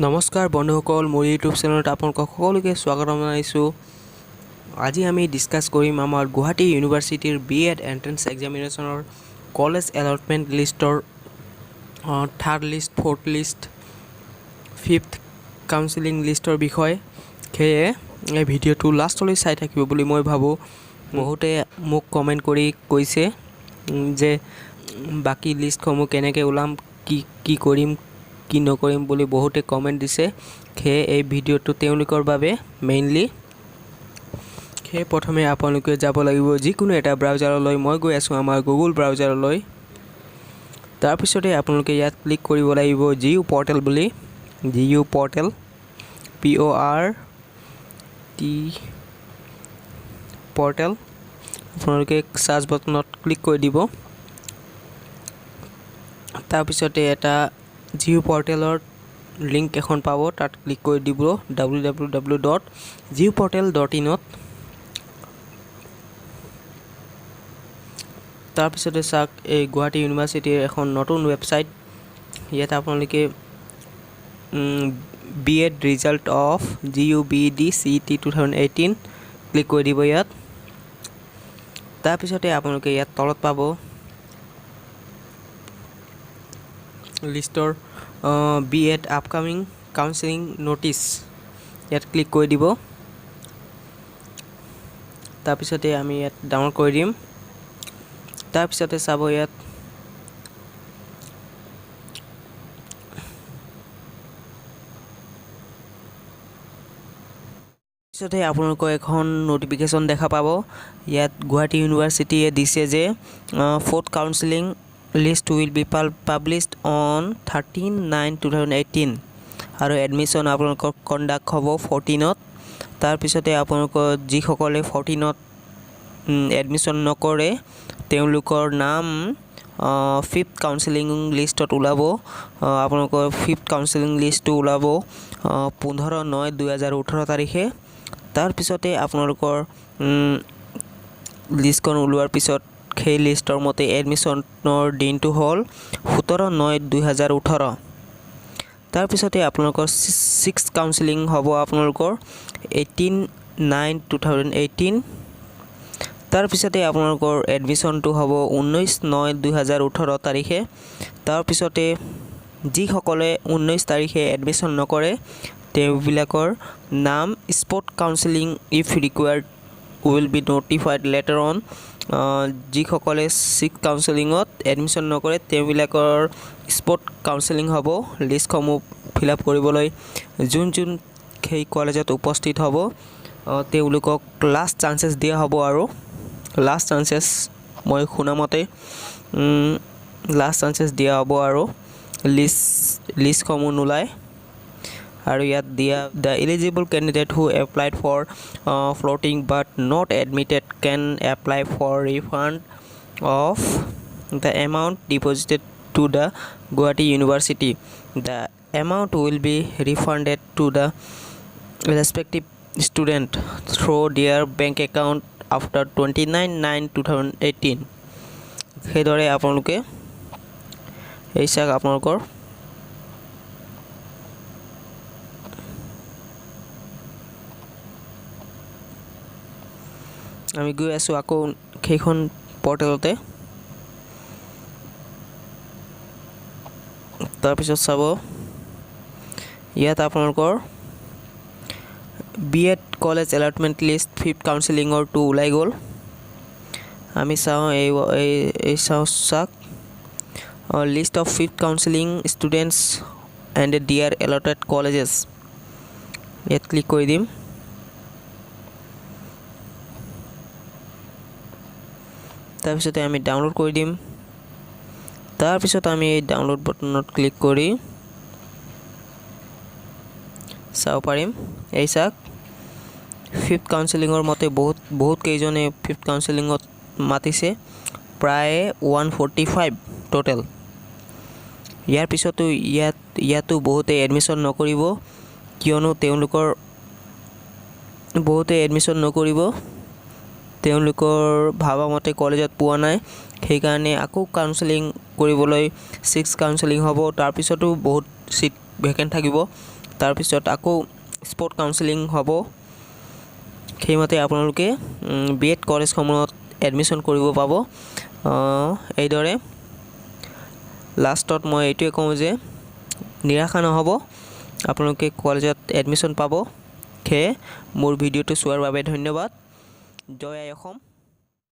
নমস্কাৰ বন্ধুসকল, মোৰ ইউটিউব চেনেলত আপোনালোকক সকলোকে স্বাগতম জনাইছোঁ। আজি আমি ডিছকাছ কৰিম আমাৰ গুৱাহাটী ইউনিভাৰ্চিটিৰ বি এড এণ্ট্ৰেঞ্চ এক্সামিনেশ্যনৰ কলেজ এলটমেণ্ট লিষ্টৰ third list, fourth list, fifth counselling লিষ্টৰ বিষয়ে। সেয়ে এই ভিডিঅ'টো লাষ্টলৈ চাই থাকিব বুলি মই ভাবোঁ। বহুতে মোক কমেণ্ট কৰি কৈছে যে বাকী লিষ্টসমূহ কেনেকৈ ওলাম, কি কি কৰিম, কি নকৰিম বুলি বহুতে কমেণ্ট দিছে। সেয়ে এই ভিডিঅ'টো তেওঁলোকৰ বাবে মেইনলি। সেয়ে প্ৰথমে আপোনালোকে যাব লাগিব যিকোনো এটা ব্ৰাউজাৰলৈ। মই গৈ আছোঁ আমাৰ গুগল ব্ৰাউজাৰলৈ। তাৰপিছতে আপোনালোকে ইয়াত ক্লিক কৰিব লাগিব জি ইউ পৰ্টেল বুলি, G U portal, PORT portal. আপোনালোকে চাৰ্চ বটনত ক্লিক কৰি দিব। তাৰপিছতে এটা জি ইউ পৰ্টেলৰ লিংক এখন পাব, তাত ক্লিক কৰি দিব www.guportal.inত। তাৰপিছতে চাওক, এই গুৱাহাটী ইউনিভাৰ্চিটিৰ এখন নতুন ৱেবছাইট। ইয়াত আপোনালোকে B.Ed result of GU B.Ed CET 2018 click কৰি দিব ইয়াত। তাৰপিছতে আপোনালোকে ইয়াত তলত পাব লিষ্টৰ B.Ed upcoming counselling notice, ইয়াত ক্লিক কৰি দিব। তাৰপিছতে আমি ইয়াত ডাউনলোড কৰি দিম। তাৰপিছতে চাব, ইয়াত পিছতে আপোনালোকৰ এখন ন'টিফিকেশ্যন দেখা পাব। ইয়াত গুৱাহাটী ইউনিভাৰ্চিটিয়ে দিছে যে fourth counselling list will be published on 13/9/2018 আৰু এডমিশ্যন আপোনালোকৰ কণ্ডাক্ট হ'ব 14ত। তাৰপিছতে আপোনালোকৰ যিসকলে 14ত এডমিশ্যন নকৰে, তেওঁলোকৰ নাম ফিফ্থ কাউন্সিলিং লিষ্টত ওলাব। আপোনালোকৰ ফিফ্থ কাউন্সিলিং লিষ্টটো ওলাব 15/9/2018 তাৰিখে। তাৰপিছতে আপোনালোকৰ লিষ্টখন ওলোৱাৰ পিছত সেই লিষ্টৰ মতে এডমিশ্যনৰ দিনটো হ'ল 17/9/2018। তাৰপিছতে আপোনালোকৰ ছিক্স কাউন্সিলিং হ'ব আপোনালোকৰ 18/9/2018। তাৰপিছতে আপোনালোকৰ এডমিশ্যনটো হ'ব 19/9/2018 তাৰিখে। তাৰপিছতে যিসকলে 19 তাৰিখে এডমিশ্যন নকৰে, তেওঁবিলাকৰ নাম spot counselling if required will be notified later on। যিসকলে ছিক্স কাউন্সিলিঙত এডমিশ্যন নকৰে, তেওঁবিলাকৰ স্পট কাউন্সিলিং হ'ব। লিষ্টসমূহ ফিল আপ কৰিবলৈ যোন যোন সেই কলেজত উপস্থিত হ'ব, তেওঁলোকক লাষ্ট চান্সেছ দিয়া হ'ব। আৰু লাষ্ট চান্সেছ মই শুনামতে লাষ্ট চান্সেছ দিয়া হ'ব আৰু লিষ্টসমূহ নোলায়। আৰু ইয়াত দিয়া, the eligible candidate who applied for floating but not admitted can apply for refund of the amount deposited to the Gauhati University. The amount will be refunded to the respective student through their bank account after 29/9/2018। সেইদৰে আপোনালোকে এই চাওক, আপোনালোকৰ আমি গৈ আছোঁ আকৌ সেইখন পৰ্টেলতে। তাৰপিছত চাব, ইয়াত আপোনালোকৰ B.Ed college allotment list fifth কাউন্সিলিঙৰটো ওলাই গ'ল। আমি চাওঁ, এই চাওঁ, চাওক, list of fifth counselling students and their allotted colleges, ইয়াত ক্লিক কৰি দিম। তাৰপিছতে আমি ডাউনলোড কৰি দিম। তাৰপিছত আমি এই ডাউনলোড বটনত ক্লিক কৰি চাব পাৰিম। এই চাওক, ফিফ্থ কাউন্সিলিঙৰ মতে বহুত বহুত কেইজনে ফিফ্থ কাউন্সিলিঙত মাতিছে, প্ৰায় 145 ট'টেল। ইয়াৰ পিছতো ইয়াতো বহুতে এডমিশ্যন নকৰিব, কিয়নো তেওঁলোকৰ বহুতে এডমিশ্যন নকৰিব, তেওঁলোকৰ ভবামতে কলেজত পোৱা নাই। সেইকাৰণে আকৌ কাউন্সেলিং কৰিবলৈ ছিক্স কাউন্সেলিং হ'ব। তাৰপিছতো বহুত ছিট ভেকেণ্ট থাকিব। তাৰপিছত আকৌ স্পট কাউন্সিলিং হ'ব। সেইমতে আপোনালোকে বি এড কলেজসমূহত এডমিশ্যন কৰিব পাব। এইদৰে লাষ্টত মই এইটোৱে কওঁ যে নিৰাশা নহ'ব, আপোনালোকে কলেজত এডমিশ্যন পাব। সেয়ে মোৰ ভিডিঅ'টো চোৱাৰ বাবে ধন্যবাদ। জয় আই অসম।